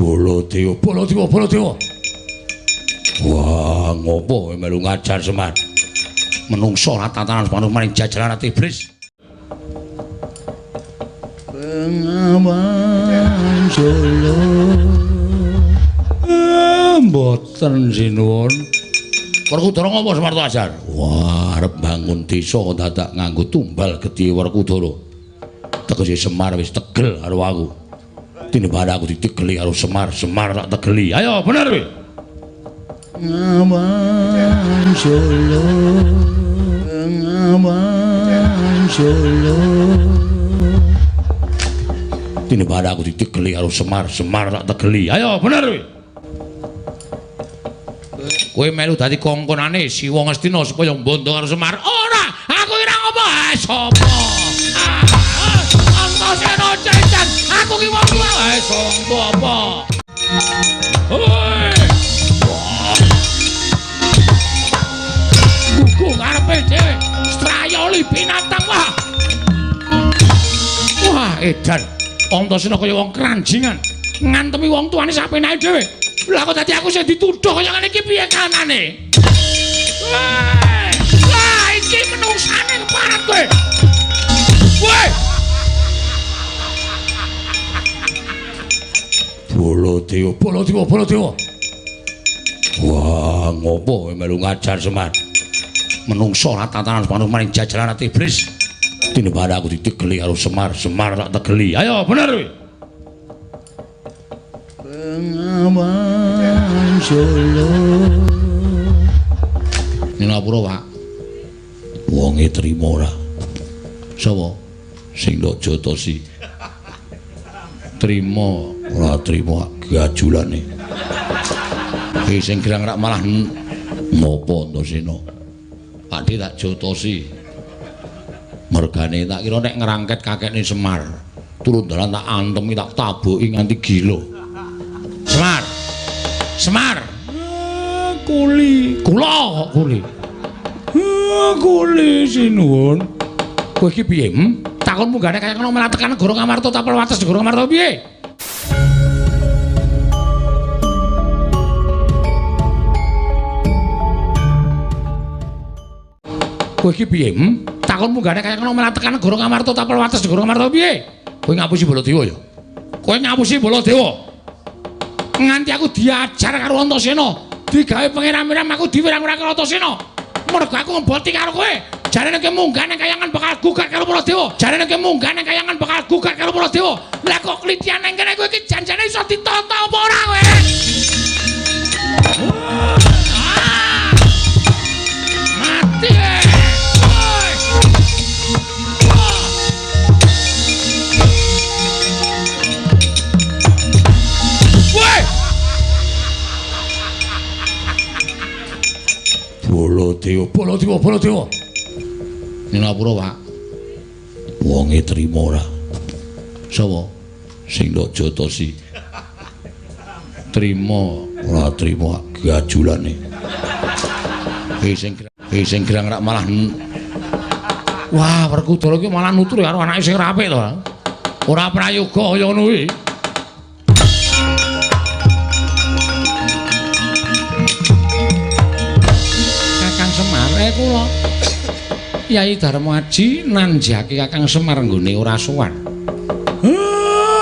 Baladewa, Baladewa, Baladewa. Wah, ngopo melu ngajar Semar? Menungso ora tatanan manung maring jajaran iblis. Bengawan Solo. Mboten sinuwun. Werkudara ngopo Semar ajar? Wah, arep bangun desa dadak nganggo tumbal gedhe Werkudara. Tegese Semar wis tegel karo aku. Tinimbang aku ditegeli karo Semar, Semar tak tegeli. Ayo, bener kowe. Bengawan Solo. Bengawan Solo. Tinimbang aku ditegeli karo Semar, Semar tak tegeli. Ayo, bener kowe. Kowe melu dadi kongkonane Siwa Ngastina supaya mbondo karo Semar. Ora, aku ora ngopo. Ah, sapa? Antasena Cecan, aku ki wong tuwa. Ah, wong tuwa apa? Hoi. Gugu karepe dhewe. Strayoli binatang wah. Wah, edan. Antasena kaya wong keranjingan. Ngantemi wong tuane sapenake dhewe. Lah kok dadi aku sing dituduh kaya ngene iki piye kanane? Wah, iki menungsane keparat kowe. Woi. Baladewa, Baladewa, Baladewa. Wah, ngopo melu ngajar Semar? Menungso ora tatanan manung maring jajaran iblis. Tinimbang aku ditegeli karo Semar, Semar tak tegeli. Ayo, bener kowe. Bengawan Solo. Ning ngapura, Pak. Wonge trimo ora? Sapa? Sing ndok jotosi. Trimo, ora trimo gajulane. Iki sing gerang rak malah ngopo Antasena? Pak Dhe tak jotosi. Mergane tak kira nek ngrangket kakekne Semar, turun dalan tak antemi tak tabuki nganti gila. Semar. Semar. Kuli. Kula kok kuli. Kuli sinuwun. Kowe iki piye? Takon munggane kaya ngono malah tekan negara Ngamarta tapel wates negara Ngamarta piye? Kowe iki piye? Takon munggane kaya ngono malah tekan negara Ngamarta tapel wates negara Ngamarta piye? Kowe ngapusi Baladewa ya? Kowe ngapusi Baladewa. Nganti aku diajar karo Antasena, digawe pangeran-pangeran aku diwirang-wirang karo Antasena. Mergo aku ngeboti karo kowe. Jarene kowe munggah nang kayangan bakal gugat karo para dewa. Jarene kowe munggah nang kayangan bakal gugat karo para dewa. Lah kok klitian nang kene kowe iki janjane iso ditata apa ora kowe? Mati. Baladewa, Baladewa, Baladewa. Ning ngapura, Pak. Wonge trimo ora? Sapa? Sing ndok jotosi. Trimo, ora trimo gajulane. Iki sing gerang rak malah wah, Werkudara iki malah nutur karo anake sing ra apik to. Ora prayoga kaya ngono kuwi. Kula Yai Darmaji nanjake Kakang Semar nggone ora sowan.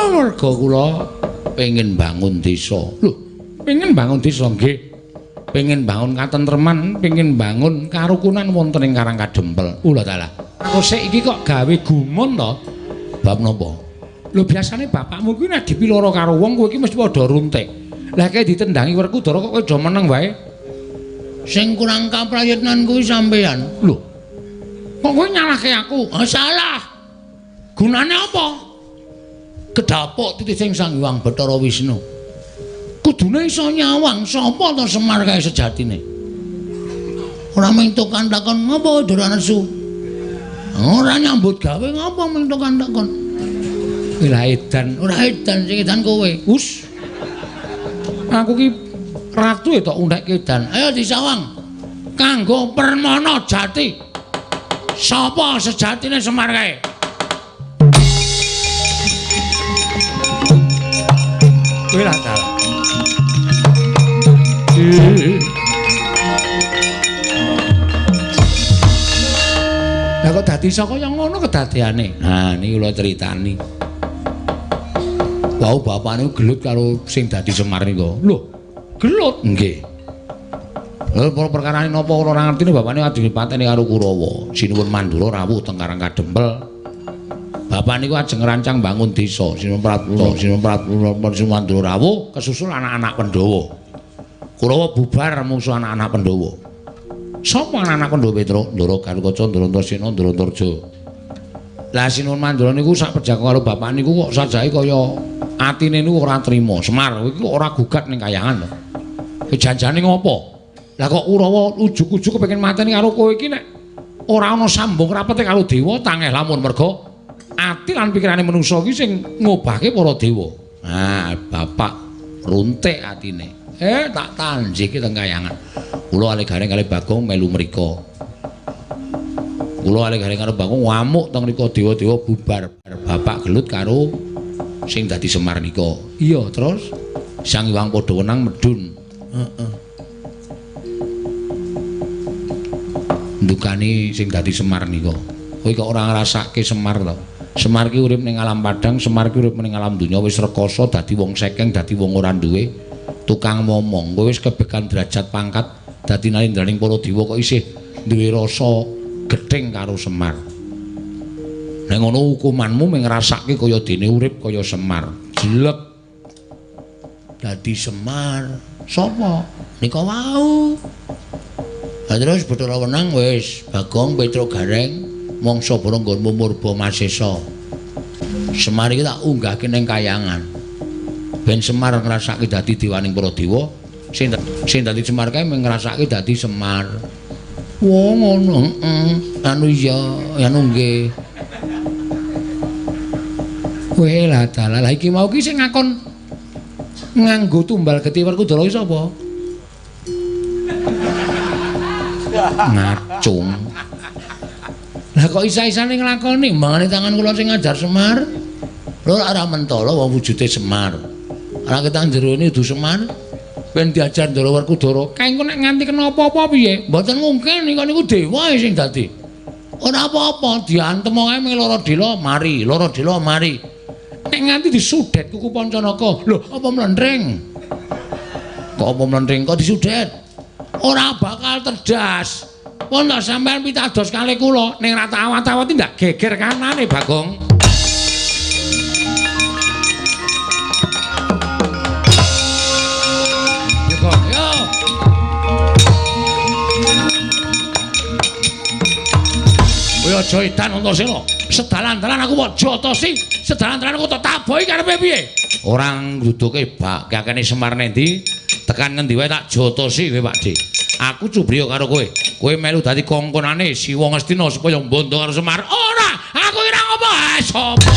Merga kula pengin bangun desa. Lho, pengin bangun desa nggih. Pengin bangun katentreman, pengin bangun karukunan wonten ing Karang Kadempel. Ula dalah. Aku sik iki kok gawe gumun to. Bab napa? Lho biasane bapakmu kuwi nek dipiloro karo wong kowe iki mesti padha runtik. Lah kae ditendangi Werkudara kok kowe do meneng wae. Sing kurang kaprayitnan kuwi sampeyan. Lho. Kok kowe nyalahke aku? Oh, salah. Gunane apa? Kedapuk titih sing Sang Hyang Bathara Wisnu. Kudune iso nyawang sapa to Semar kae sejatine. Ora mung tukang takon ngopo Ndara Nesu. Ora nyambut gawe ngopo mung tukang takon. Ora edan, ora edan sing edan kowe. Us. Aku ki ratu ya tok undhekke edan. Ayo disawang. Kanggo permana jati. Sapa sejatine Semar kae? Kowe lah dalah. Lah kok dadi iso kaya ngono kedadeane? Nah, niki kula critani. Wau bapak niku gelut karo sing dadi Semar niku. Lho, gelut nggih. Lha perkarane napa ora ngertine bapakne ajeng dipateni karo Kurawa. Sinuwun Mandura rawuh teng Karang Kadempel. Bapak niku ajeng ngrancang bangun desa. Sinuwun Prabu, Sinuwun Prabu, Sinuwun Mandura rawuh kesusul anak-anak Pandhawa. Kurawa bubar musuh anak-anak Pandhawa. Sapa anak-anak Pandhawa Petruk? Ndara Garukaca, Ndara Antasena, Ndara Antarja. Lah Sinuwun Mandura niku sak pejako karo bapak niku kok sajake kaya atine niku ora trima. Semar kowe iki ora gugat ning kayangan to. Janjane ngopo? Lah kok Kurawa ujug-ujug kepengin mateni karo kowe iki nek ora ana sambung rapete karo dewa tangeh lamun merga ati lan pikirane manungsa iki sing ngobahke para dewa. Nah, bapak runtik atine. Tak tanjihke teng kayangan. Kula kalih Gareng kalih Bagong melu mriko. Kula kalih Gareng karo Bagong ngamuk teng mriko dewa-dewa bubar. Bapak gelut karo sing dadi Semar nika. Iya, terus Sang Hyang padha wenang medhun. Heeh. Ndukani sing dadi Semar nika. Kowe kok ora ngrasake Semar to? Semar ki urip ning alam padang, Semar ki urip ning alam donya wis rekoso dadi wong sekeng, dadi wong ora duwe tukang momong. Kowe wis kebekan derajat pangkat dadi nalindraning para dewa kok isih duwe rasa gething karo Semar. Nek ngono hukumanmu mung ngrasake kaya dene urip kaya Semar. Jelek dadi Semar. Sapa? Nika wau. Lah terus Bathara Wenang wis Bagong Petruk Gareng mangsa bara nggonmu murba Masesa. Semar iki tak unggahke ning kayangan. Ben Semar ngrasake dadi dewaning para dewa, sing dadi Semar kae mung ngrasake dadi Semar. Wah ngono, heeh. Anu iya, anu nggih. Kowe lah dalah, lah iki mau ki sing ngakon nganggo tumbal getih Werkudara iki sapa? Ngacung. Lah kok isa-isane nglakoni mbangane tangan kula sing ngajar Semar. Lho ora mentala wong wujude Semar. Ora ketang jerone kudu Semar. Ben diajar Ndara Werkudara. Kae engko nek nganti kena apa-apa piye? Mboten mungkin niku niku dewa sing dadi. Ora apa-apa diantem wae ming lara dela mari, lara dela mari. Nek nganti disudet kuku Pancanaka. Lho apa mlendring? Kok apa mlendring kok disudet? Ora bakal terdas. Pun tak sampean pitados kalih kula ning ra awat-awat ndak geger kanane Bagong. Yo Gong, yo. Kowe aja edan Antasena. Sedalan-dalan aku kok jotosi, sedalan-dalan aku tak taboki karepe piye? Ora ngruduke bak kakene Semar nendi, tekan ngendi wae tak jotosi kowe Pak D. Aku cubriya karo kowe. Kowe melu dadi kongkonane Siwa Ngastina supaya mbondo karo Semar. Ora, aku ora ngopo. Ah, sapa?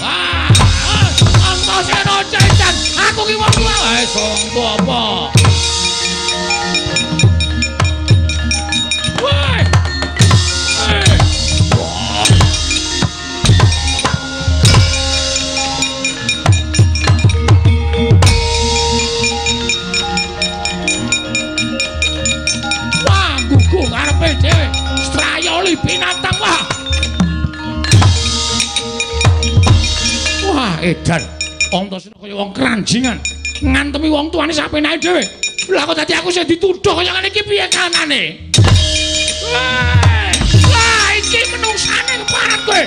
Ah, Antasena cecan. Aku ki wong tuwa. Ah, sapa apa? Woi. Karepe dhewe strayoli binatang wah. Wah edan Antasena kaya wong keranjingan ngantemi wong tuane sapenake dhewe. Lah kok dadi aku sing dituduh kaya ngene iki piye kanane? Wah iki menungsane keparat kowe.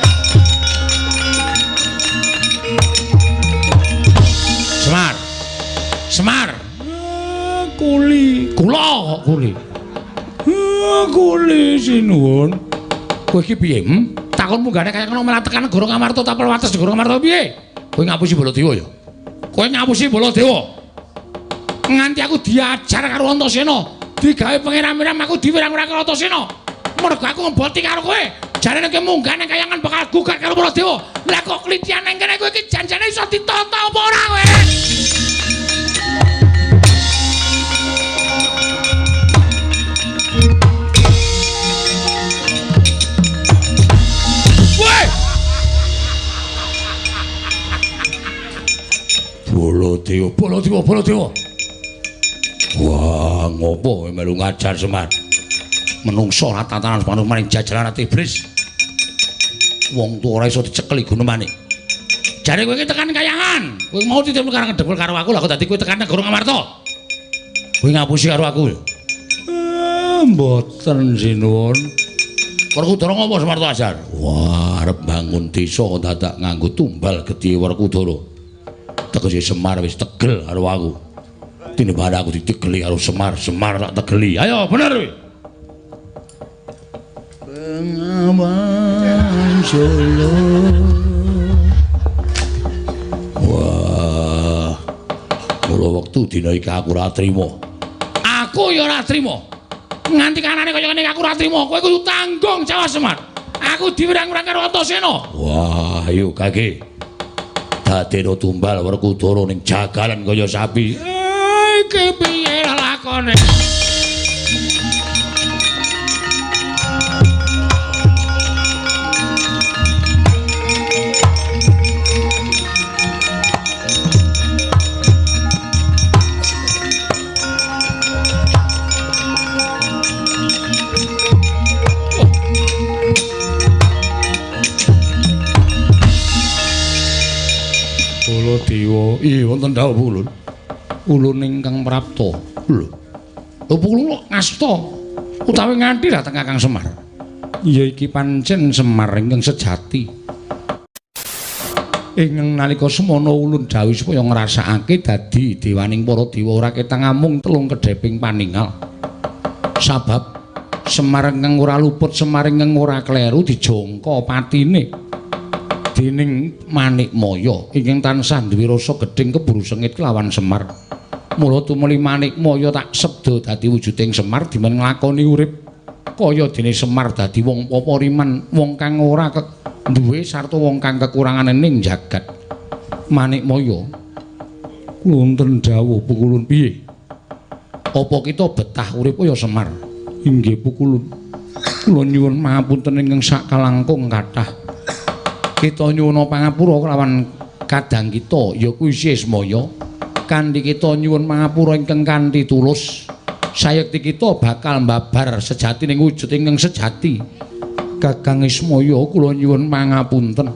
Semar. Semar. Kuli. Kula kok kuli. Kuli sinuwun. Kowe iki piye? Takon munggane kaya ngono malah tekan negara Ngamarta tapel wates negara Ngamarta piye? Kowe ngapusi Baladewa ya? Kowe ngapusi Baladewa. Nganti aku diajar karo Antasena, digawe pangeran-pangeran aku diwirang-wirang karo Antasena. Mergo aku ngeboti karo kowe. Jarene kowe munggah nang kayangan bakal gugat karo Baladewa. Lah kok klitian nang kene kowe iki janjane iso ditata apa ora kowe? Baladewa, Baladewa, Baladewa. Wah, ngopo melu ngajar Semar? Menungso ora tatanan manung maring jajaran ati iblis. Wong tuwa ora iso dicekeli gunemane. Jare kowe iki tekan kayangan. Kowe mau titip karo ngedepel karo aku, lah kok dadi kowe tekan negara Ngamarta. Kowe ngapusi karo aku. Mboten sinuwun. Werkudara ngopo Semar Ajar? Wah, arep bangun desa dadak nganggo tumbal gedhe Werkudara. Tegese Semar wis tegel karo aku. Tinimbang aku ditegeli karo Semar, Semar tak tegeli. Ayo bener kowe. Bengawan Solo. Wah. Mula wektu dina iki aku ora trima. Aku ya ora trima. Nganti kanane kaya ngene aku ora trima. Kowe kudu tanggung jawab Semar. Aku diwirang-wirang karo Antasena. Wah, ayo kage. Dadeno tumbal Werkudara ning jagalan kaya sapi. Iki piye lakone? Baladewa, iya wonten dawuh ulun. Ulun ingkang prapta. Lho. Lho kula ngasta utawi nganti dhateng Kakang Semar. Ya iki pancen Semar ingkang sejati. Ing nalika semana ulun dawuh supaya ngrasakake dadi dewaning para dewa ora ketang amung telung kedheping paningal. Sabab Semar ingkang ora luput, Semar ingkang ora kleru dijangka patine dening Manikmaya ingkang tansah duwe rasa gedhing keburu sengit kelawan Semar. Mula tumuli Manikmaya tak sebda dadi wujuding Semar dimen nglakoni urip kaya dene Semar dadi wong papariman, wong kang ora duwe sarta wong kang kekurangan ning jagat. Manikmaya, wonten dawuh pukulun piye? Apa kita betah urip kaya Semar? Inggih pukulun. Kula nyuwun pangapunten ingkang sakalangkung kathah. Kita nyuwun pangapura kelawan kadang kita ya kuwi Ismaya. Kanthi kita nyuwun pangapura ingkang kanthi tulus, sayekti kita bakal mbabar sejati ning wujud ingkang sejati. Kakang Ismaya kula nyuwun pangapunten.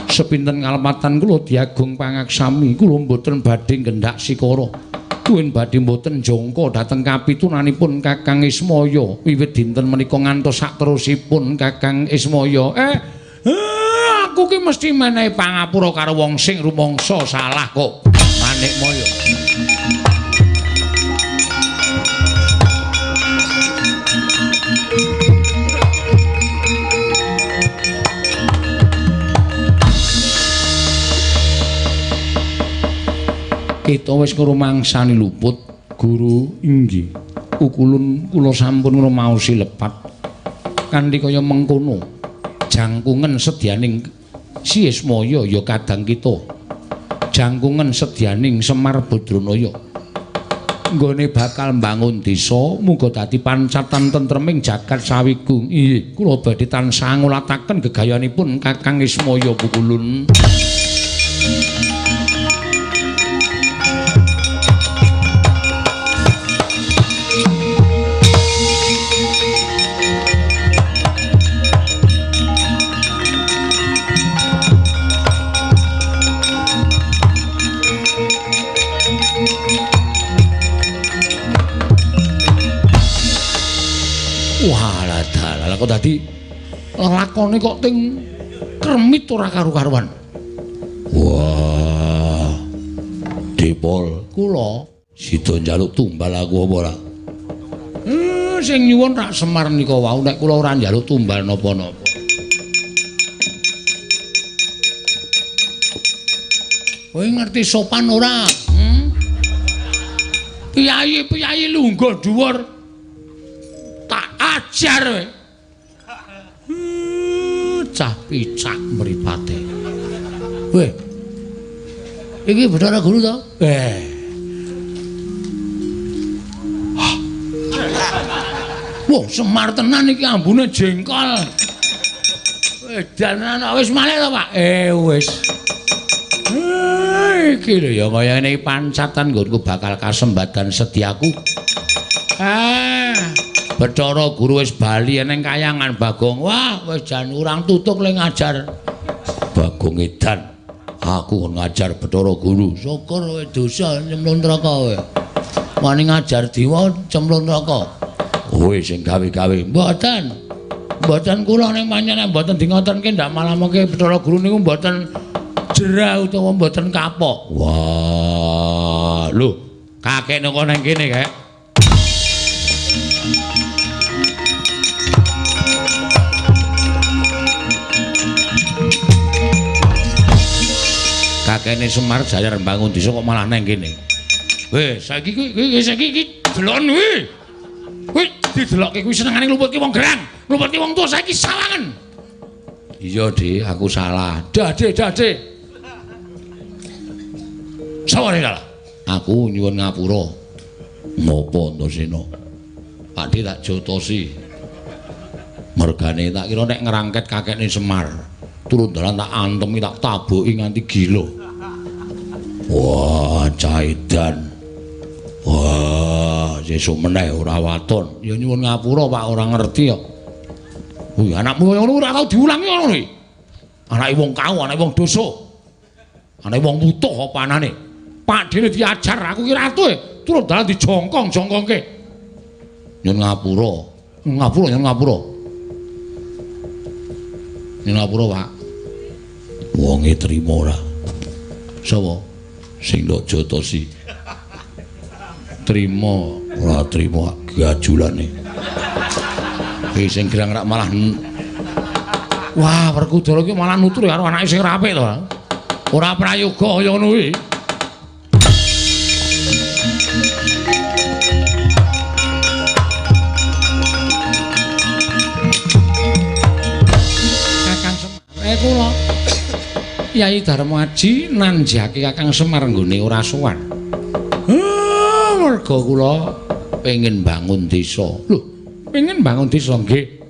Sepinten kalepatan kula diagung pangaksami, kula mboten badhe nggendak sikara. Kuwin badhe mboten jangka dhateng kapitunanipun Kakang Ismaya wiwit dinten menika ngantos sakterusipun Kakang Ismaya. Aku ki mesti menehi pangapura karo wong sing rumangsa salah kok. Manikmaya. Kita wis ngrumangsani luput, Guru. Inggih. Ukulun kula sampun ngrumaosi lepat. Kanthi kaya mengkono, jangkungen sedyaning Si Ismaya ya kadang kita. Jangkungen sedyaning Semar Badranaya. Nggone bakal mbangun desa muga dadi pancatan tentreming jagat sawigung. Inggih, kula badhe tansah ngulataken gegayanipun Kakang Ismaya pukulun. Kok dadi lakone kok ting kremit ora karu-karuan. Wah. Depol kula sida njaluk tumbal aku apa ora? Sing nyuwun rak Semar nika wau nek kula ora njaluk tumbal napa-napa. Kowe ngerti sopan ora? Piyayi-piyayi lungguh dhuwur tak ajar kowe. Cah picak mripate. Weh. Iki Bathara Guru to? Wah, Semar tenan iki ambune jengkol. Edan wis malih to, Pak? Wis. Iki lho ya kaya ngene pancatan nggonku bakal kasembadan sediaku. Bathara Guru wis bali ning kayangan Bagong. Wah, wis jan urang tutuk le ngajar. Bagong edan. Aku kon ngajar Bathara Guru. Syukur kowe dosa nyemplung neraka kowe. Wani ngajar dewa cemplung neraka. Kowe sing gawe-gawe. Mboten. Mboten kula ning pancen mboten di ngotenke ndak malah mengke Bathara Guru niku mboten jerah utawa mboten kapok. Wah, lho, kakek nang nang kene, Kek. Kakene Semar Jayar mbangun desa kok malah nang kene. Weh, saiki kuwi saiki iki delon kuwi. Kuwi didelokke kuwi senengane ngluputke wong gerang, ngluputke wong tuwa saiki sawangen. Iya, Dik, aku salah. Dah, Dik, dah, Dik. Sawane salah. Aku nyuwun ngapura. Ngopo Antasena? Pak Dik tak jotosi. Mergane tak kira nek ngrangket kakekne Semar, turun dalan tak antemi tak tabuki nganti gila. Wah, caidan. Wah, sesuk meneh ora waton. Ya nyuwun ngapura, Pak, ora ngerti kok. Kuwi anakmu kaya ngono ora tau diulangi ngono kuwi. Anake wong kau, anake wong dosa. Anake wong wutuh apa anane? Pak Dene diajar aku ki ratu e, turun dalan dijongkong-jongkongke. Nyuwun ngapura. Ngapura, nyuwun ngapura. Nyuwun ngapura, Pak. Wonge trimo ora? Sapa? Sing ndok jotosi. Trimo, ora trimo gajulane. Iki sing gerang rak malah wah, Werkudara iki malah nutur karo anake sing ra apik to. Ora prayoga kaya ngono kuwi. Kakang Semar, kula Yai Darmaji nanjake Kakang Semar nggone ora sowan. Merga kula pengin bangun desa. Lho, pengin bangun desa nggih.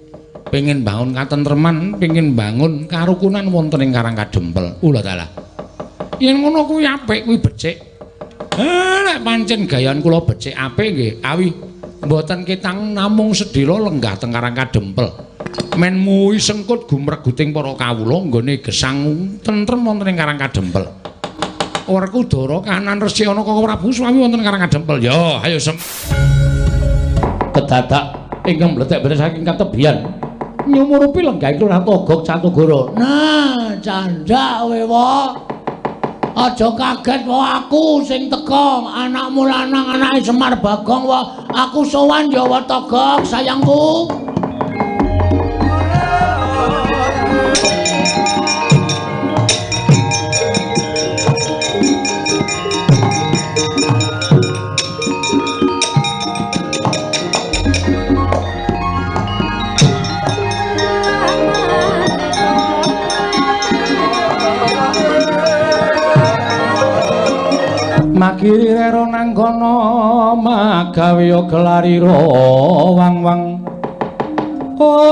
Pengin bangun katentreman, pengin bangun karukunan wonten ing Karang Kadempel. Ula dalah. Yen ngono kuwi apik, kuwi becik. Nek pancen gayan kula becik apik nggih, awi mboten ketang namung sedhela lenggah teng Karang Kadempel. Men muwi sengkut gumreguting para kawula nggone gesang tentrem wonten ing Karang Kadempel. Werkudara kanan Resi ana Koko Prabu Swami wonten Karang Kadempel. Ya, ayo sem. Kedadak ingkang mlethek-mlethek saking katebian. Nyumurupi lenggah Lurah Togog Catugara. Nah, candhak kowe, Wak. Aja kaget wae aku sing teka, anakmu lanang anake Semar Bagong wae. Aku sowan ya wa Togog sayangku. Makiri rero nang kono magawe gelarira wang-wang. Ong.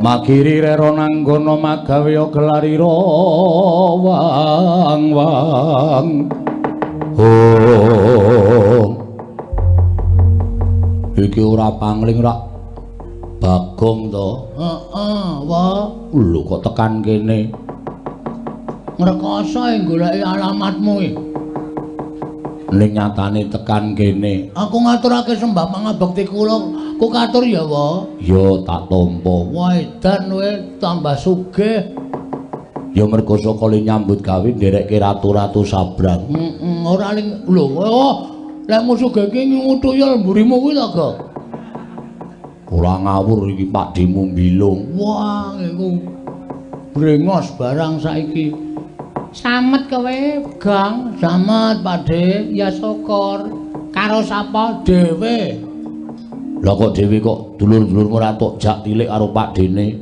Makiri rero nang kono magawe gelarira wang-wang. Ong. Iki ora pangling rak Bagong to? Heeh, wa. Lho kok tekan kene? Ngrekoso e goleki alamatmu iki. Ning nyatane tekan kene. Aku ngaturake sembah pangabekti kula, ku katur ya, wa. Ya tak tampa. Wah, edan kowe tambah sugih. Ya mergo saka le nyambut gawe nderekke ratu-ratu sabrang. Heeh, ora ling lho, oh, lek sugih iki ngingu tuyul mburimu kuwi to, Gok? Ora ngawur iki Pak Dimu mbilung. Wah, iku brengos barang saiki. Samet kowe, Gang. Samet, Pak De. Ya syukur. Karo sapa? Dhewe. Lah kok dhewe kok dulur-dulurmu ora tok jak tilik karo Pak Dene?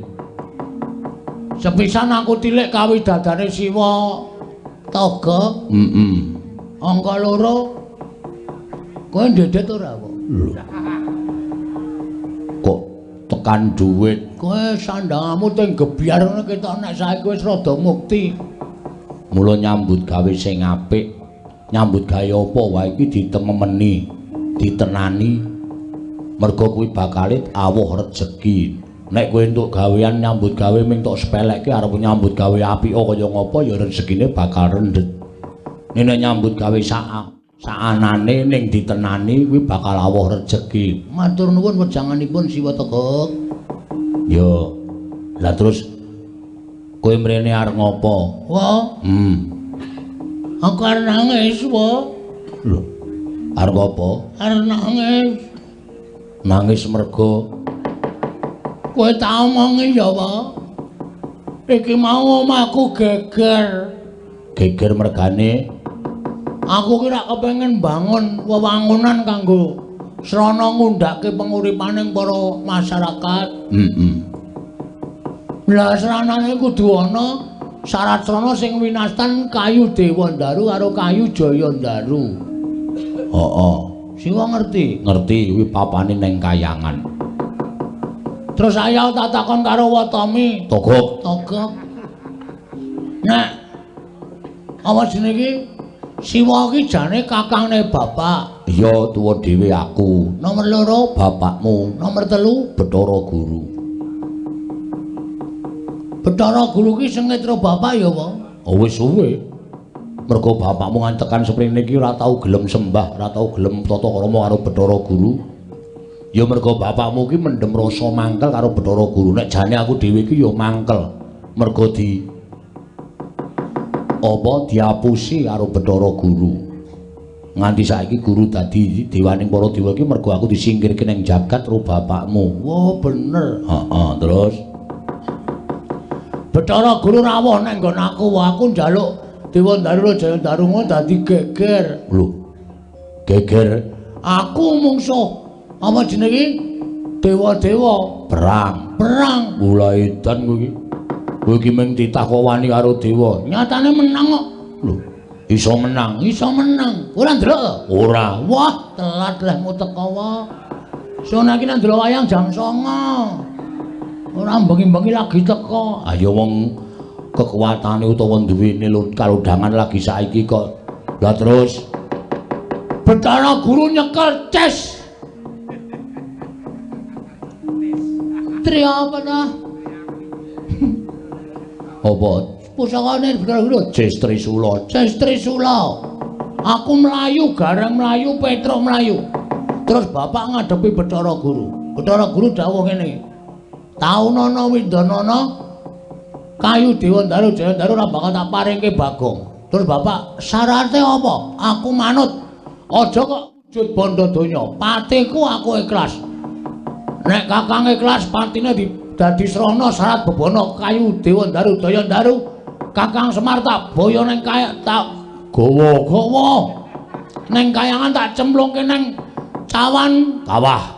Sepisan aku tilik kawidadane Siwa Toga. Heeh. Angka 2. Kowe ndedet ora, Pak? Lho. Kok tekan Tekan dhuwit. Kowe sandangamu teng gebyar ngono ketok nek saiki wis rada mukti. Mula nyambut gawe sing apik. Nyambut gawe apa wae iki ditememeni, ditenani. Mergo kuwi bakale awuh rejeki. Nek kowe entuk gawean nyambut gawe ming tok sepelekke arep nyambut gawe apik kaya ngapa ya rezekine bakal rendhet. Nek nyambut gawe saanane ning ditenani kuwi bakal awuh rejeki. Matur nuwun wejanganipun Siwa Togok. Yo. Lah terus kowe mrene arep ngopo? Wah. Aku arep nangis, wa. Lho. Arep ngopo? Arep nangis. Nangis mergo kowe tak omongi ya, wa. Iki mau omahku geger. Geger mergane aku ki rak kepengin bangun wewangunan kanggo srana ngundhake penguripaning para masyarakat. Lah sranane kudu ana syarat srana sing winastan kayu Dewandaru karo kayu Jayandaru. Heeh. Siwa ngerti? Ngerti kuwi papane ning kayangan. Terus ayo tak takon karo Watami. Togok. Togok. Nek apa jenenge iki? Siwa iki jane kakangne bapak. Iya, tuwa dhewe aku. Nomor 2 bapakmu, nomor 3 Bathara Guru. Bathara Guru ki sengit karo bapak ya, Pak? Oh wis suwe. Mergo bapakmu ngantekan seprene iki ora tau gelem sembah, ora tau gelem tata krama karo Bathara Guru. Ya mergo bapakmu ki mendem rasa mangkel karo Bathara Guru. Nek jane aku dhewe iki ya mangkel. Mergo di apa diapusi karo Bathara Guru. Nganti saiki guru dadi dewaning para dewa iki mergo aku disingkirke ning jagat karo bapakmu. Wah, bener. Heeh, terus Bathara Guru rawuh nang nggon aku, aku njaluk Dewandaru Jayandaru ngono dadi geger. Lho. Geger. Aku mungsuh apa jenenge? Dewa-dewa perang. Perang. Mulai edan kowe iki. Kowe iki mung titah kok wani karo dewa. Nyatane menang kok. Lho, iso menang, iso menang. Ora ndelok? Ora. Wah, telat lehmu teko wae. Sono iki nang ndelok wayang jam 09.00. Ora bengi-bengi lagi teko. Ayo wong kekuatane utawa duwene kalodhangan lagi saiki kok. Lah terus Bathara Guru nyekel ces. Tri apa ta? Apa? Pusakane Bathara Guru Ces Trisula. Ces Trisula. Aku mlayu, Gareng mlayu, Petruk mlayu. Terus bapak ngadepi Bathara Guru. Bathara Guru dawuh ngene. Taunana windanana kayu Dewandaru Jayandaru ora bakal tak paringke Bagong. Terus bapak syarate apa? Aku manut. Aja kok wujud bondo donya. Patiku aku ikhlas. Nek kakang ikhlas patine dadi srana syarat bebana kayu Dewandaru Jayandaru. Kakang Semar tak boyo ning kaya tak gawa-gawa. Ning kayangan tak cemplungke ning cawan kawah.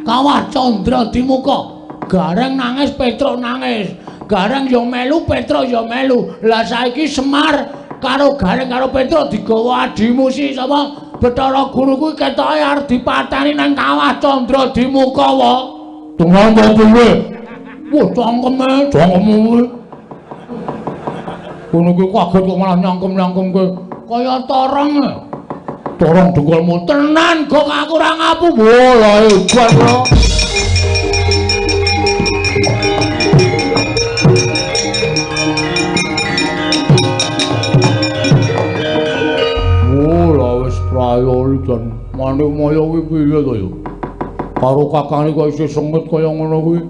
Kawah Candra Dimuka. Gareng nangis, Petruk nangis. Gareng ya melu, Petruk ya melu. Lah saiki Semar karo Gareng karo Petruk digawa adimu si sapa? Bathara Guru kuwi ketoke arep dipateni nang kawah Candra Dimuka wae. Tunggu piye? Wah, cangkeme, cangkeme kuwi. Kono kuwi kaget kok malah nyangkem-nyangkemke kaya torong. Torong dengkulmu tenan kok aku ora ngapu. Wah, lah hebat kok. Prayo jan Manikmaya kuwi piye to ya? Karo kakange kok isih sengit kaya ngono kuwi.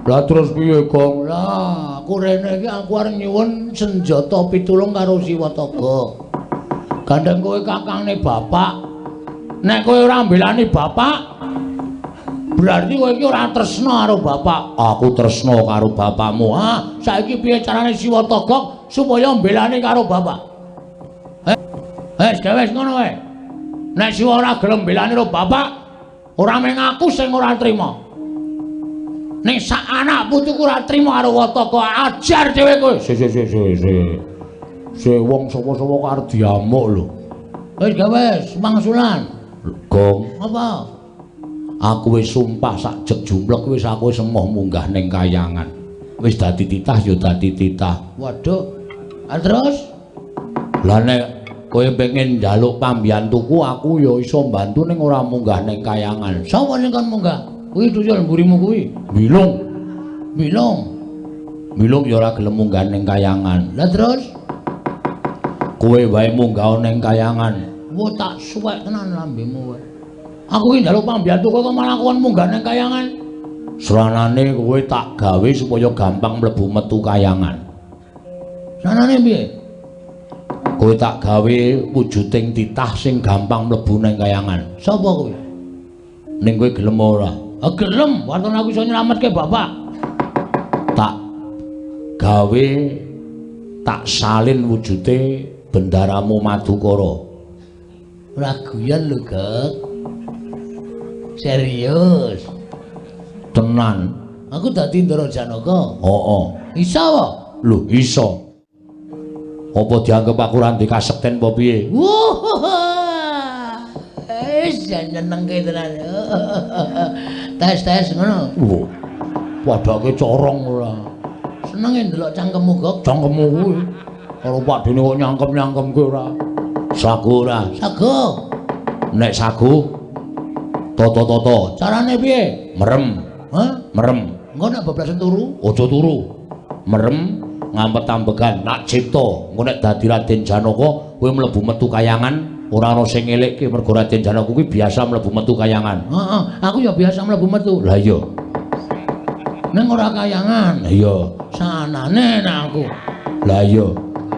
Lah terus piye, Gong? Lah, aku rene iki aku arep nyuwun senjata pitulung karo Siwa Togok. Gandeng kowe kakangne bapak. Nek kowe ora mbelani bapak, berarti kowe iki ora tresna karo bapak. Aku tresna karo bapakmu. Ha, saiki piye carane Siwa Togok supaya mbelani karo bapak? Wes, wes ngono wae. Nek Siwa ora gelem mbelani karo bapak, ora mung aku sing ora trima. Ning sak anak putuku ora trima karo Wataka, ajar dhewe kowe. Si si si si si. Si wong sapa-sapa kok arep diamuk lho. Wis gawe wis mangsulan. Gong. Apa? Aku wis sumpah sak jek jumlek wis aku wis emoh munggah ning kayangan. Wis dadi titah ya dadi titah. Waduh. Ah terus? Lah nek kowe pengen njaluk pambiyantuku aku ya iso mbantu ning ora munggah ning kayangan. Sapa sing kon munggah? Kuwi tuyul mburimu kuwi. Bilung. Bilung. Bilung ya ora gelem munggah ning kayangan. Lah terus? Kowe wae munggah ning kayangan. Wah tak suwek tenan lambemu kowe. Aku iki njaluk pambiyantu kok malah kon munggah ning kayangan. Sranane kowe tak gawe supaya gampang mlebu metu kayangan. Sranane piye? Kowe tak gawe wujuding titah sing gampang mlebu ning kayangan. Sapa kowe? Ning kowe gelem ora? Ah gelem, waton aku iso nyelametke bapak. Tak gawe tak salin wujude bendaramu Madukara. Ora guyon lho, Gek. Serius. Tenan. Aku dadi Ndara Janaka. Heeh. Iso apa? Lho, iso. Apa dianggep aku ora ndek kasekten apa piye? Wah. Wis nyenengke tenan. Tes-tes ngono. Wah. Padake corong ora. Senenge ndelok cangkemmu, Gok. Cangkemmu kuwi. Karo Pak Dene kok nyangkem-nyangkemke ora. Sago ora? Sago. Nek sago toto-toto. Carane piye? Merem. Hah? Merem. Engko nek bablasen turu? Aja turu. Merem ngampet ambegan nak cipta. Engko nek dadi Raden Janaka kowe mlebu metu kayangan ora ana sing ngelekke mergo Raden Janaka kuwi biasa mlebu metu kayangan. Heeh, aku ya biasa mlebu metu. Lah iya. Ning ora kayangan. Lah iya. Sanane nek aku. Lah iya.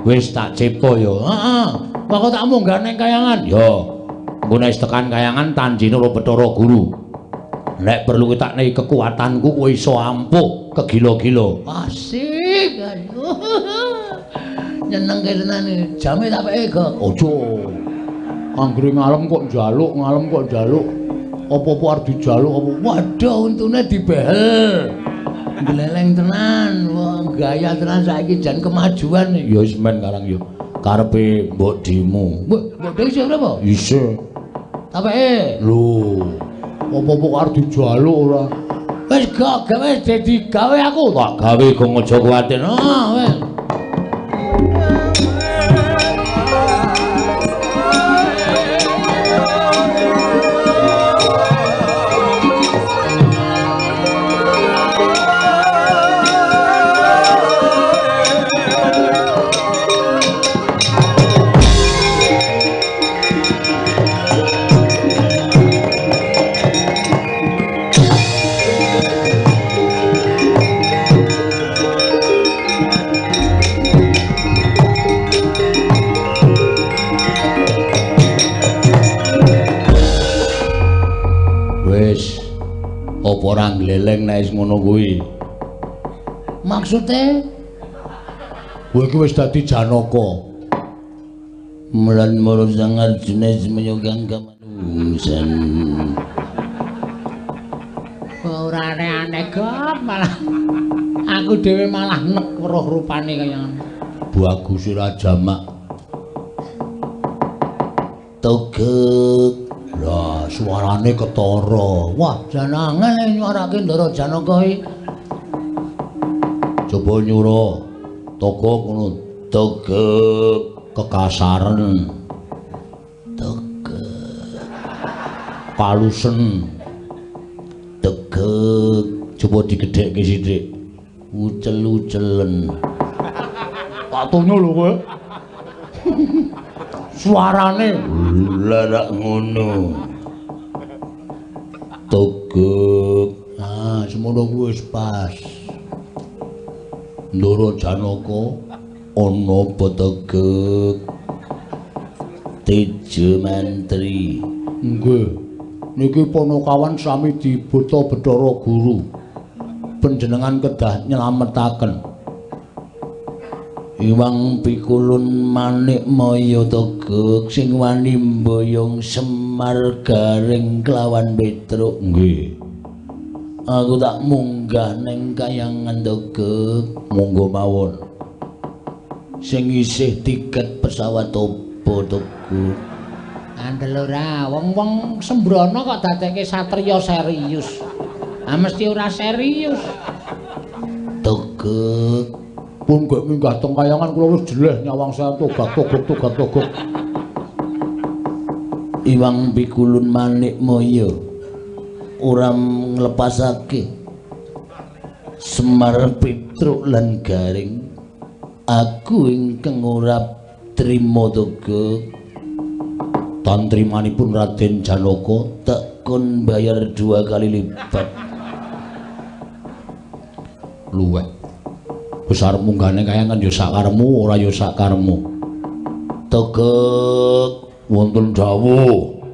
Wis tak cipta ya. Heeh. Moko tak munggah ning kayangan. Ya. Engko nek tekan kayangan tanjine ora Bathara Guru. Nek perlu tak nei kekuatanku kowe iso ampuh kegila-gila. Asik. Nyenengke tenan iki. Jame tak peke, Gok. Aja. Anggere ngalem kok njaluk, ngalem kok njaluk. Apa-apa arep dijaluk apa? Waduh, untune dibehel. Gleleng tenan, wah gaya tenan saiki jan kemajuan. Ya wis men karang ya. Karepe mbok dimu. Mbok dik isih urip apa? Isih. Tak peke. Lho. Apa-apa arep dijaluk ora? Wis gak gawe dadi gawe aku. Tak gawe gong aja kuwatir. Ah, wis. Apa ora gleleng nek wis ngono kuwi? Maksude kowe iki wis dadi Janaka. Mulan moro sangat jenis menyugang kamanungsan. Ora aneh-aneh kok malah aku dhewe malah nek weruh rupane kaya ngono. Bagus ora jamak. Togek. Lah suarane ketara. Wah, jan angel nyuarake Ndara Janaka iki. Coba nyura. Togok ngono. Togek kekasaren. Togek. Palusen. Togek. Coba digedhekke sithik. Ucel-ucelen. Tak tonyo lho kowe. Suarane larak ngono. Togok. Ah, semono kuwi wis pas. Ndara Janaka ana apa togok? Tejo Mantri. Nggih. Niki panakawan sami dibeta Bathara Guru. Panjenengan kedah nyelametaken. Iwang pikulun manik maya togok sing wani mboyong Semar Gareng kelawan Petruk. Nggih. Aku tak munggah ning kayangan togok. Monggo mawon. Sing isih tiket pesawat opo togok? Kandel ora, wong-wong sembrono kok dadekke satriya serius. Ah mesti ora serius. Togok pun gek minggah teng kayangan kula wis jeleh nyawang saya togak togok togak togok. Iwang pikulun manik moyo ora nglepasake Semar Petruk lan Gareng. Aku ingkang ora trima togok. Tantrimanipun Raden Janaka tak kon bayar 2 kali lipat. Luweh. Besar munggane kayangan ya sakaremu ora ya sakaremu. Togok wonten dawuh.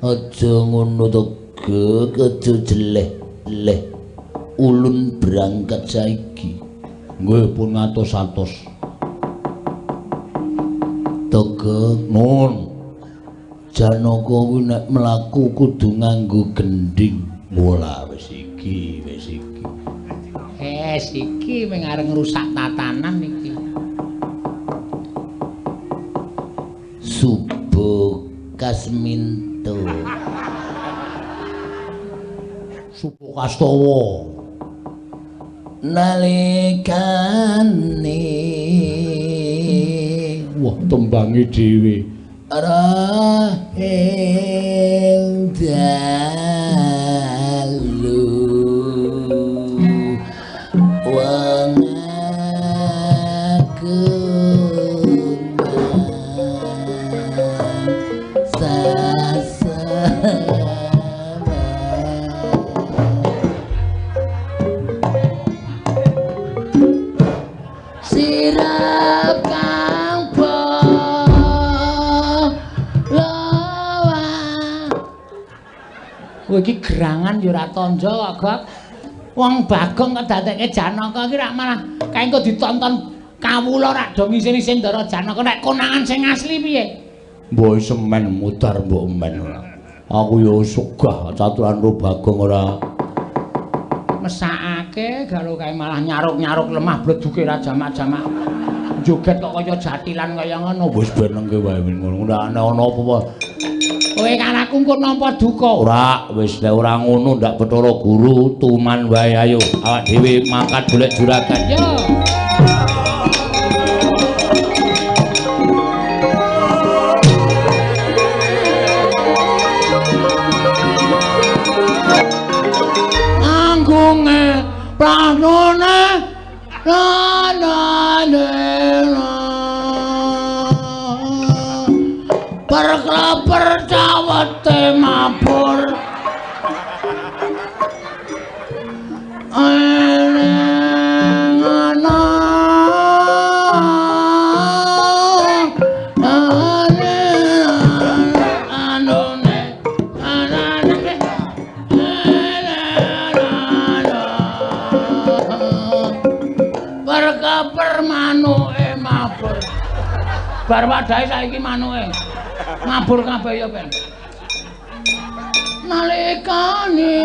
Aja ngono togok, aja jeleh leh. Ulun berangkat saiki. Nggih pun ngatos-atos. Togok nun. Janaka kuwi nek mlaku kudu nganggo gendhing. Bola wis iki, wis iki. Wis iki mung arep ngrusak tatanan iki. Subuh Kasminto. Subuh Kastawa. Nalikane wah tembange dhewe. Rahing dalu wong agung sasama sirap kang kowe iki gerangan ya ora tandha kok, Gok. Wong Bagong kok dadekke Janaka iki rak malah kae engko ditonton kawula rak do ngisin-isin Ndara Janaka nek konangan sing asli piye? Mbok semen mudar mbok men ora. Aku ya sugah caturan ro Bagong ora mesakake galo kae malah nyaruk-nyaruk lemah bleduke ra jamak-jamak. Joget kok kaya jatilan kaya ngono. Wis benengke wae ngono. Ora ana apa-apa. Kowe kan aku engko nampa duka. Ora, wis nek ora ngono ndak Bathara Guru tuman wae ayo. Awak dhewe mangkat golek juragan. Yo. Anggunge pranone ranane perklaper cawete mabur eneng ana anone anane perkaper manuke mabur bar wadahe saiki manuke mabur kabeh ya ben. Nalikane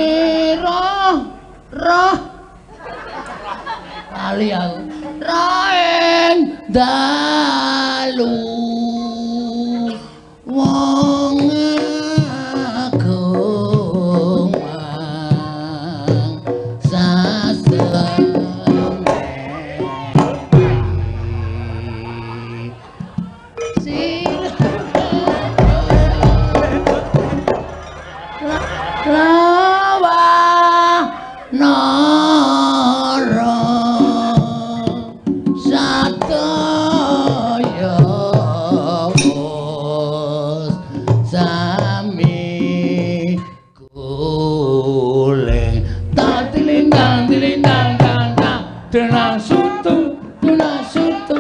roh roh lali aku raeng dalu wong agung sasem nara sataya sami goleng tatilindang tilindang tanda denang sutu tunang sutu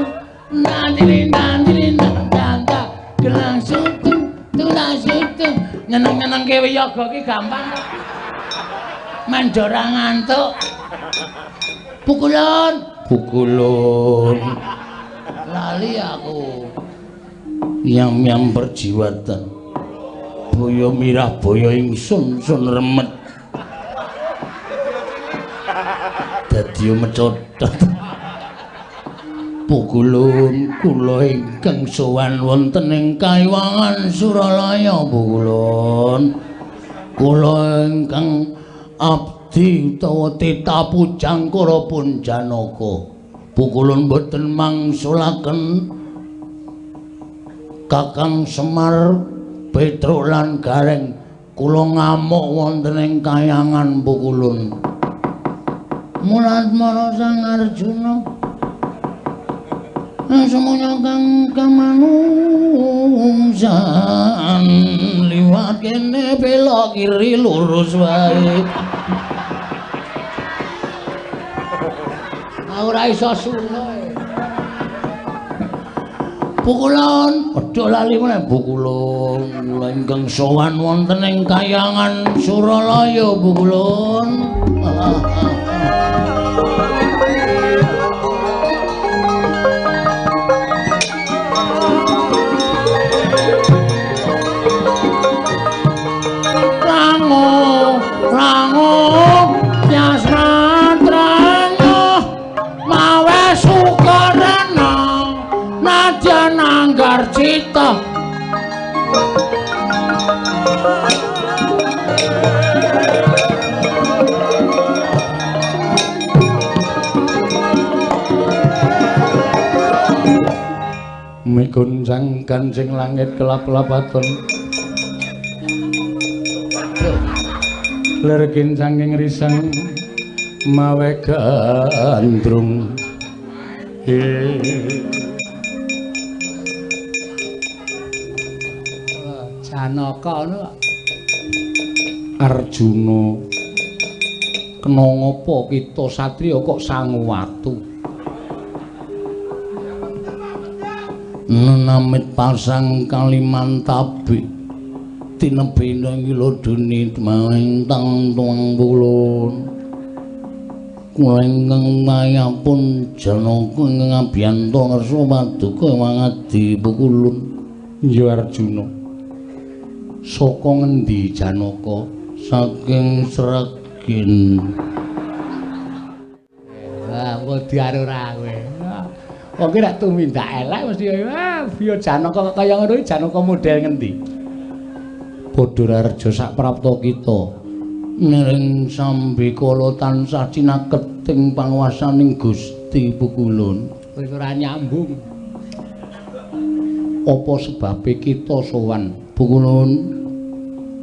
nantilindang tilindang tanda gelang sutu tunang sutu nyeneng-nyenengke wiyaga ki gampang kok. Mandora ngantuk. Pukulun, pukulun. Lali aku. Yam-yam perjiwatan. Boyo mirah boyo ingsun sun remet. Dadi mecotot. Pukulun kula ingkang sowan wonten ing Kaiwangan Suralaya pukulun. Kula ingkang abdi utawa tita pujangkara pun Janaka. Pukulun boten mangsulaken Kakang Semar, Petruk lan Gareng. Kula ngamuk wonten ing kayangan pukulun. Mulat mara Sang Arjuna. Semuanya kang kamanungsan liwat kene belok kiri lurus wae. Ora iso suno. Pukulun, aja lali meneh pukulun. Kula ingkang sowan wonten ing kayangan Suralaya pukulun. Rango yasna trango mawe sukarana nadyan anggar cita. Miguncang kancing langit kelap-lapaton. Lir kincanging risang mawe gandrung. Janaka ngono. Arjuna, kena ngapa kita satriya kok sangu watu? Nenamit pasang Kalimantabi tinebina ngiloduni maring tang tuang pulun. Kula ingkang mayapun Janaka ingkang abiyanta ngersa paduka wangadi pukulun. Ya Arjuna, saka ngendi Janaka? Saking Sragen. Wah, wedi ora kowe. Wong ki nek tumindak elek mesti wah, ya Janaka kok kaya ngono iki Janaka model ngendi? Padha rareja sak prapta kita niring sambikala tansah cinaket ing panguwasaning Gusti pukulun. Wis ora nyambung. Apa sebabe kita sowan pukulun?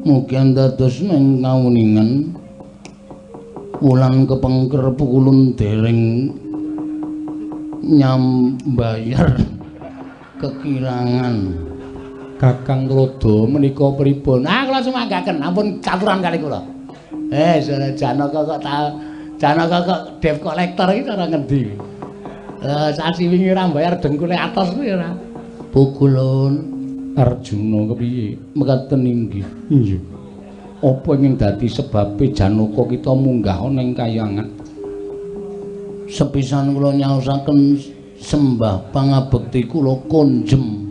Mugi dados ing kawuningan wulan kepengker pukulun dereng nyambayar kekirangan. Kakang Tuladha menika pripun? Ah, kula sumanggaken, ampun caturan kali kula. Janaka kok ta Janaka kok debt collector iki cara ngendi? Sasi wingi ora mbayar dengkule atos kuwi ora. Pukulun Arjuna kepiye? Mekaten inggih. Iya. Apa ing dadi sebabe Janaka kita munggah ana ing kayangan? Sepisan kula nyaosaken sembah pangabekti kula konjem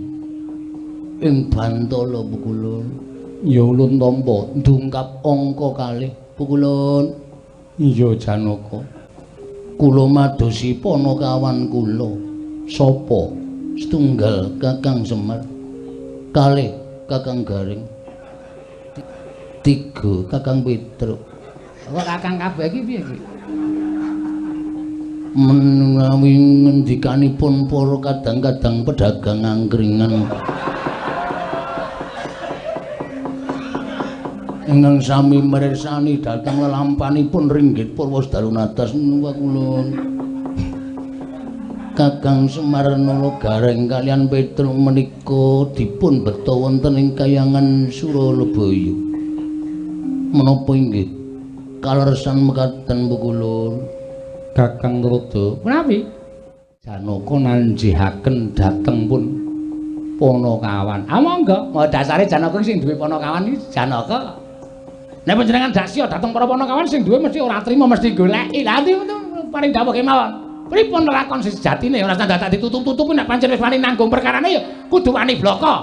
ing Bantala pukulun. Ya ulun tampa ndungkap angka kalih pukulun. Iya Janaka. Kula madosi panakawan kula. Sapa? Setunggal Kakang Semar, kalih Kakang Gareng, tiga Kakang Petruk. Kok kakang kabeh iki piye iki? Menawi ngendikanipun para kadang-kadang pedagang angkringan ingkang sami mirsani dhateng lelampanipun ringgit purwa dalu natas kulun. Kakang Semar Nala Gareng kalian Petruk menika dipun beta wonten ing kayangan Suralabaya. Menapa inggih kaleresan mekaten pukulun? Kakang Tuladha, menawi Janaka nanjihaken dhateng pun Panakawan. Ah monggo, dasare Janaka sing duwe Panakawan iki Janaka. Nek panjenengan dasya dhateng para Panakawan sing duwe mesti ora trima, mesti goleki. Lah paring dawuh kemawon. Pripun lakon sejatine ora dadak ditutup-tutupi nek pancen wis wani nanggung perkarane ya kudu wani bloko.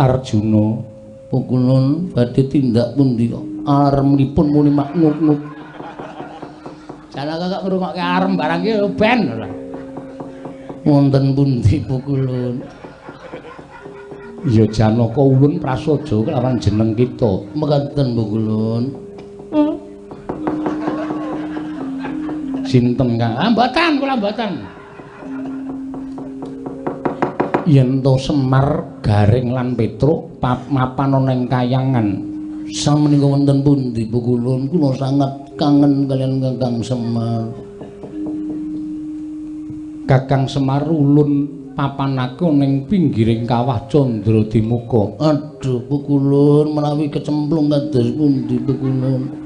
Arjuna pukulun badhe tindak pundi kok alarmipun muni maknuk-nuk. Janaka kok ngrungokke alarm barang iki ben ora. Wonten pundi Pukulun? Ya Janaka ulun prasaja kelawan jeneng kita. Mekaten Pukulun. Sinten Kang? Ah mboten, kula mboten. Yen to Semar, Gareng lan Petruk mapan ana ing kayangan. Samenika wonten pundi Pukulun? Kula sangat kangen kaliyan Kakang Semar. Kakang Semar ulun papanake ning pinggiring kawah Candra Dimuka. Aduh Pukulun, menawi kecemplung kados pundi Pukulun?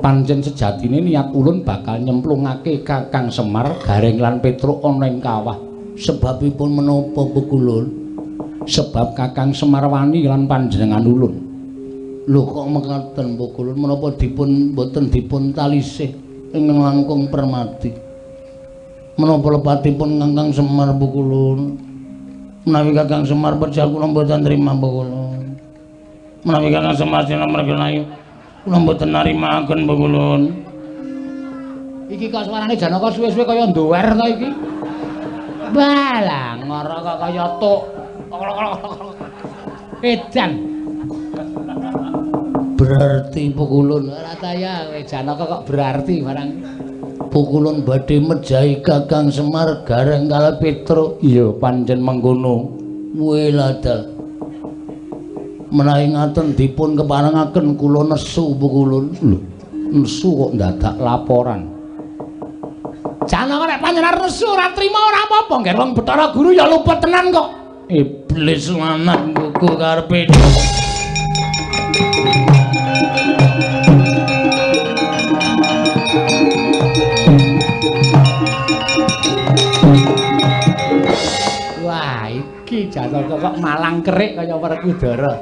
Pancen sejatine niat ulun bakal nyemplungake Kakang Semar, Gareng lan Petruk ana ing kawah. Sebabipun menapa Pukulun? Sebab Kakang Semar wani lan panjenengan ulun. Lho kok mekaten Pukulun? Menapa dipun mboten dipun talisih ingkang langkung permati? Menapa lepatipun Kakang Semar Pukulun? Menawi Kakang Semar pejah kula mboten nrima Pukulun. Menawi Kakang Semar sinamar kenayu kula mboten narimaken Pukulun. Iki kok suarane Janaka suwe-suwe kaya ndower to iki. Balah ngoro kok kaya tuk. Edan. Berarti Pukulun ora ta ya kowe Janaka kok berarti barang. Pukulun badhe mejahi Kakang Semar, Gareng kala Petruk. Iya pancen mengkono. Weladal. Menawi ngaten dipun keparengaken kula nesu Pukulun. Lho, nesu kok ndadak laporan. Janaka nek panjenengan nesu ora trima ora apa-apa, ngger wong Bathara Guru ya luput tenan kok. Iblis lanang kuku karepe. Wah, iki Janaka kok malang kerik kaya Werkudara.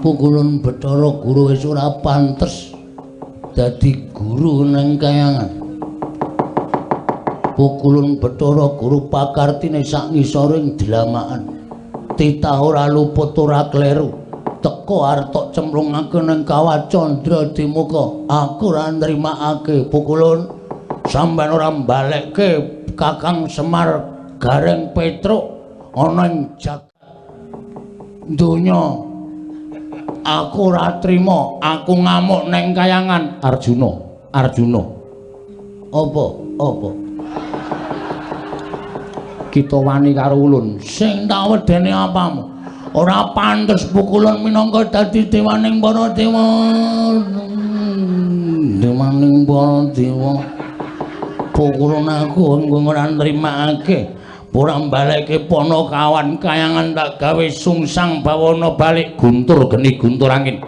Pukulun Bathara Guru wis ora pantes dadi guru nang kayangan. Pukulun Bathara Guru pakartine sak ngisoring dlamakan. Titah ora luput ora kleru. Teko arep tok cemplungake nang kawah Candra Dimuka. Aku ora nrimakake Pukulun. Sampeyan ora mbalekke Kakang Semar, Gareng, Petruk ana ing jagat donya. Aku ora trima, aku ngamuk neng kayangan. Arjuna, Arjuna. Apa? Apa? Kita wani karo ulun. Sing tak wedene apamu? Ora pantes Pukulun minangka dadi dewaning para dewa. Dewaning para dewa. Pukulun aku ora nrimakake. Ora mbalekke ponokawan kayangan tak gawe sungsang bawana balik guntur geni guntur angin.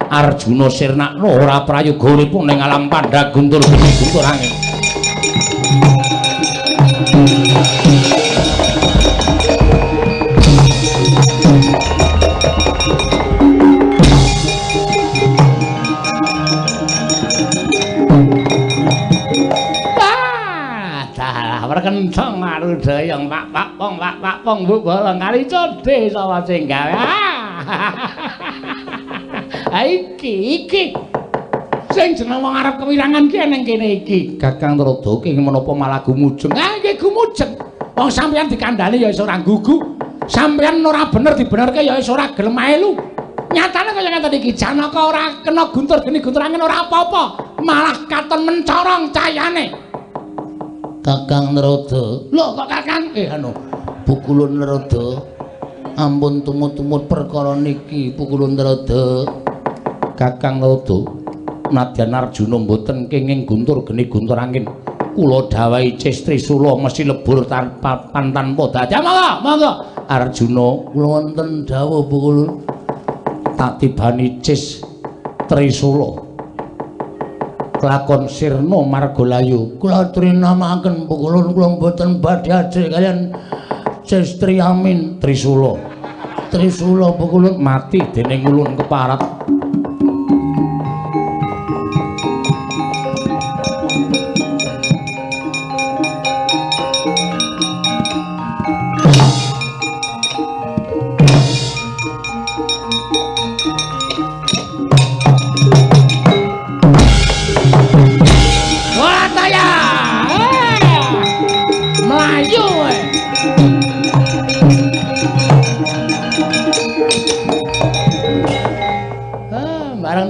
Arjuna sirnakno ora prayoga urip ning alam pandha guntur geni guntur angin. Kenceng arudayang pak pak pong pak pak pong bu bolong kali codhe sapa sing gawe. Iki iki sing jeneng wong arep kewirangan ki ning kene iki. Kakang Narada ki menapa malah gumujeng. Ah iki gumujeng. Wong sampeyan dikandhani ya iso ora gugu. Sampeyan ora bener dibenerke ya iso ora gelem melu. Nyatane kaya ngeten iki Janaka ora kena guntur geni guntur angin ora apa-apa, malah katon mencorong cayane. Kakang Narada. Lho kok Kakang? Anu Pukulun Narada. Ampun tumut-tumut perkara niki Pukulun Narada. Kakang Narada, nadyan Arjuna mboten kenging guntur geni guntur angin. Kula dawahi Ces Trisula mesti lebur tanpa tanpa dadi. Monggo, monggo. Arjuna, kula wonten dawuh Pukulun. Tak tibani Ces Trisula. Lakon sirna margalayu. Kula trinamakaken Pukulun, kula mboten badhe ajrih kaliyan Ces Triamin Trisula. Trisula Pukulun mati dening ulun keparat.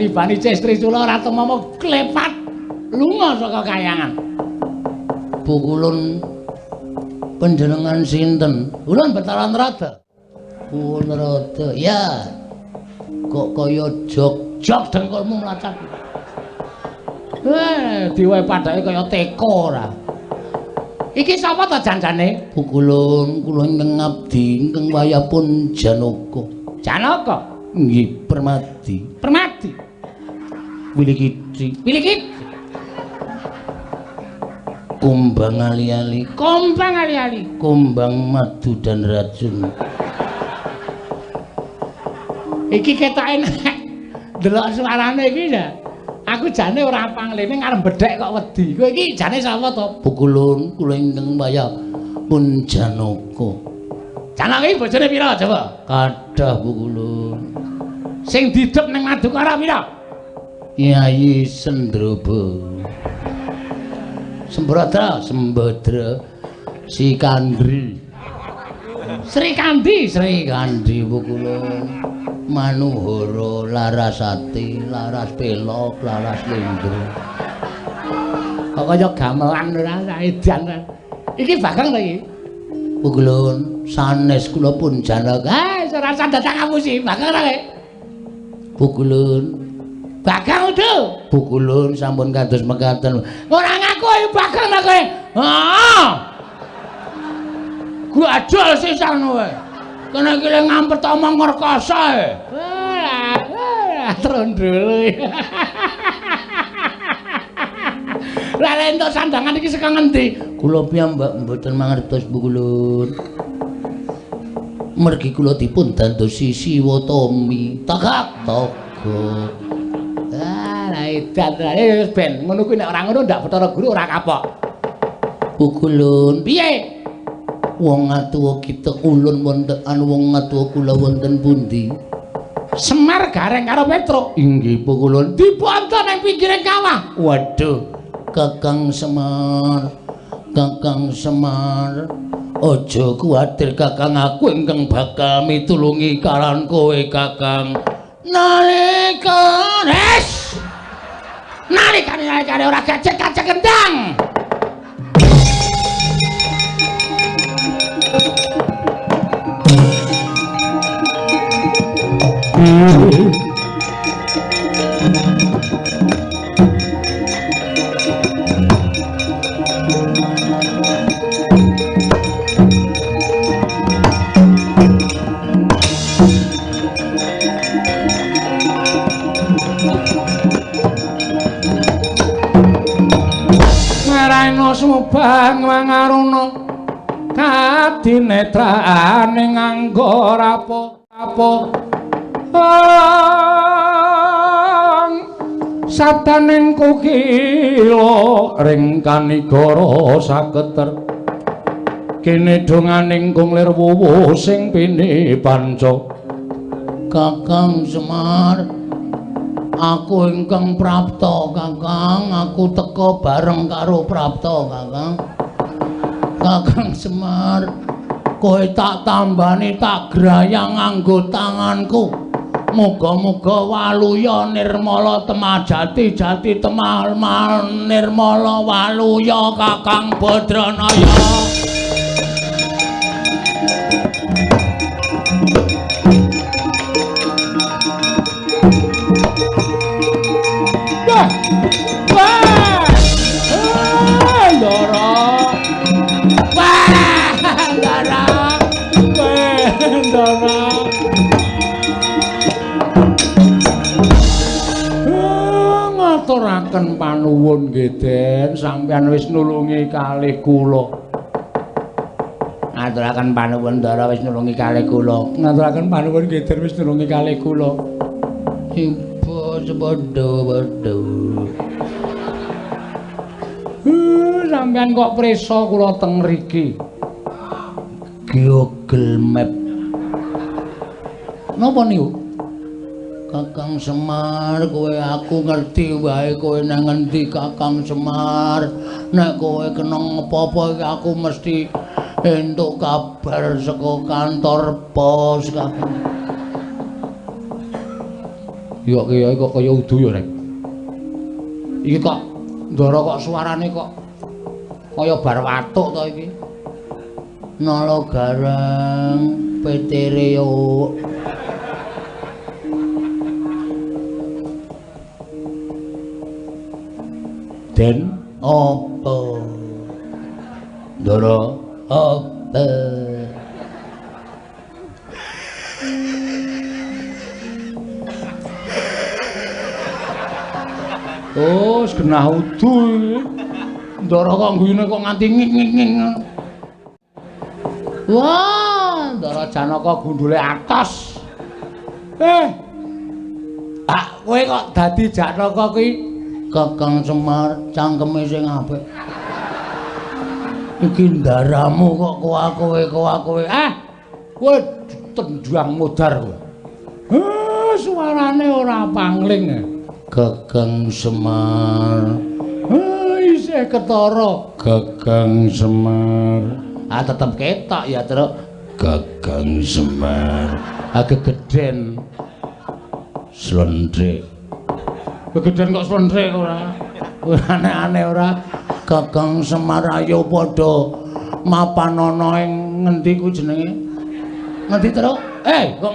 Ngibani Cestri Cula ora tumama klepat lunga saka kayangan. Pukulun panjenengan sinten? Ulun Bathara Narada. Oh Narada, ya. Kok kaya jog-jog dengkulmu mlacak. Diwehi padake kaya teko ora. Iki sapa to janjane? Pukulun kula ingkang ngabdi ingkang wayahipun Janaka. Janaka? Nggih, Permadi. Permadi. Wilikiti. Wilikiti. Kumbang ali-ali. Kumbang ali-ali. Kumbang madu dan racun. Iki ketoke nek delok suarane iki ya. Aku jane ora panglene ngarep bedhek kok wedi. Kowe iki jane sapa to? Pukulun kula ingkang wayahipun Janaka. Janaka iki bojone pira coba? Kathah Pukulun. Sing didep ning Madukara pira? Kyai Sendraba. Sembradra, Sembadra, Sikandri. Srikandi, Srikandi Pukulun. Manuhara, Larasati, Laras Pelok, Laras Lindro. Kok kaya gamelan ora edan. Iki Bagong to iki? Pukulun, sanes kula pun Janaka. Ah, ora usah dadak ngapusi, Bagong ora kowe. Pukulun. Bagong udu. Pukulun sampun kados mekaten. Ora ngaku ayo Bagong ta kowe. Heeh. Gajal sisan kowe. Kene iki le ngampet omong ngrekasa e. Wah, trondol. Lah lek entuk sandangan iki saka ngendi? Kula piyambak mboten mangertos Pukulun. Mergi kula dipun dandosi Siwa Tomi. Tagak togok. Ah, lah edan wis ben ngono kuwi nek ora ngono ndak Bathara Guru ora kapok. Pukulun. Piye? Wong atuwa kita ulun wonten anu wong atuwa kula wonten pundi? Semar Gareng karo Petruk. Inggih Pukulun. Dibonto nang pinggiring kawah. Waduh, Kakang Semar. Kakang Semar, aja kuwatir Kakang, aku ingkang bakal mitulungi karan kowe Kakang. Nalika res. Nalikane ora gajek-gajek kendang. Naraina Subang mangaruna kadinetrane nganggo rapo-rapo sabdaning kukila ring kanigara saketer kene donganing kung lir wuwu sing pini panca. Kakang Semar, aku ingkang prapta Kakang, aku teka bareng karo prapta Kakang. Kakang Semar, kowe tak tambani tak grayang nganggo tanganku. Muga-muga waluya nirmala temah jati jati temah nirmala waluya Kakang Badranaya. Wah! Wah! Ah, Ndara. Wah, Ndara. Wah, Ndara. Ngaturaken panuwun nggih Den, sampeyan wis nulungi kalih kula. Ngaturaken panuwun Ndara wis nulungi kalih kula. Ngaturaken panuwun nggih Den wis nulungi kalih kula. Ibu padha-padha. Sampeyan kok prisa kula teng mriki? Google Map. Napa niku? Kakang Semar, kowe aku ngerti wae kowe nang ngendi Kakang Semar. Nek kowe kena apa-apa iki aku mesti entuk kabar saka kantor pos Kakang. Iya kok kaya udu ya, Rek. Iki kok Ndara kok suarane kok kaya bar watuk to iki. Nala Gareng petere yo. Den apa? Ndara apa? Oh, genah udu iki. Ndara kok ngguyune kok nganti ngik-ngik-ngik. Wah, Ndara Janaka gundule atos. Ah, kowe kok dadi Janaka kuwi? Kakang Semar cangkeme sing apik. Iki ndaramu kok kowe. Ah, kowe tendang modar kowe. Suarane ora pangling. Kakang Semar. Isih ketara. Kakang Semar. Ah, tetep ketok ya, Truk. Kakang Semar. Ah, gegeden. Slendrik. Gegeden kok slendrik ora? Aneh-aneh ora. Kakang Semar ayo padha mapanana ing ngendi ku jenenge? Ngendi, Truk? Kok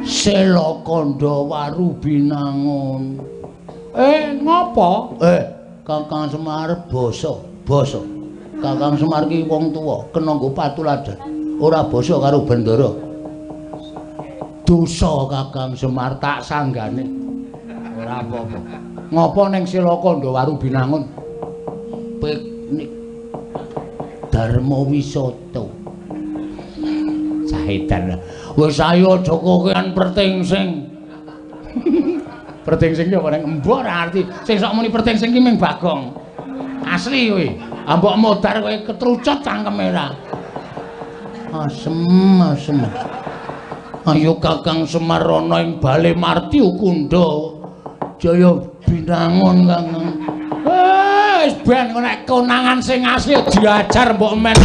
Sela Kandha Waru Binangun. Ngopo? Kakang Semar basa, basa. Kakang Semar ki wong tuwa, kena nggo patuladan. Ora basa karo Bendara. Dosa Kakang Semar tak sanggane. Ora apa-apa. Ngopo ning Sela Kandha Waru Binangun? Piknik Dharma Wisata. Saedan. Wis ayo aja kokean pertingsing. Pertingsing ki apa ning embuh ora ngerti. Sing sok muni pertingsing ki ming Bagong. Asli kowe. Ambok modar kowe ketrucut cangkeme ra. Asem, asem. Ayo Kakang Semar ana ing Bale Marti Kundha. Jaya Binangun Kakang. Wis ben nek konangan sing asli diajar mbok men.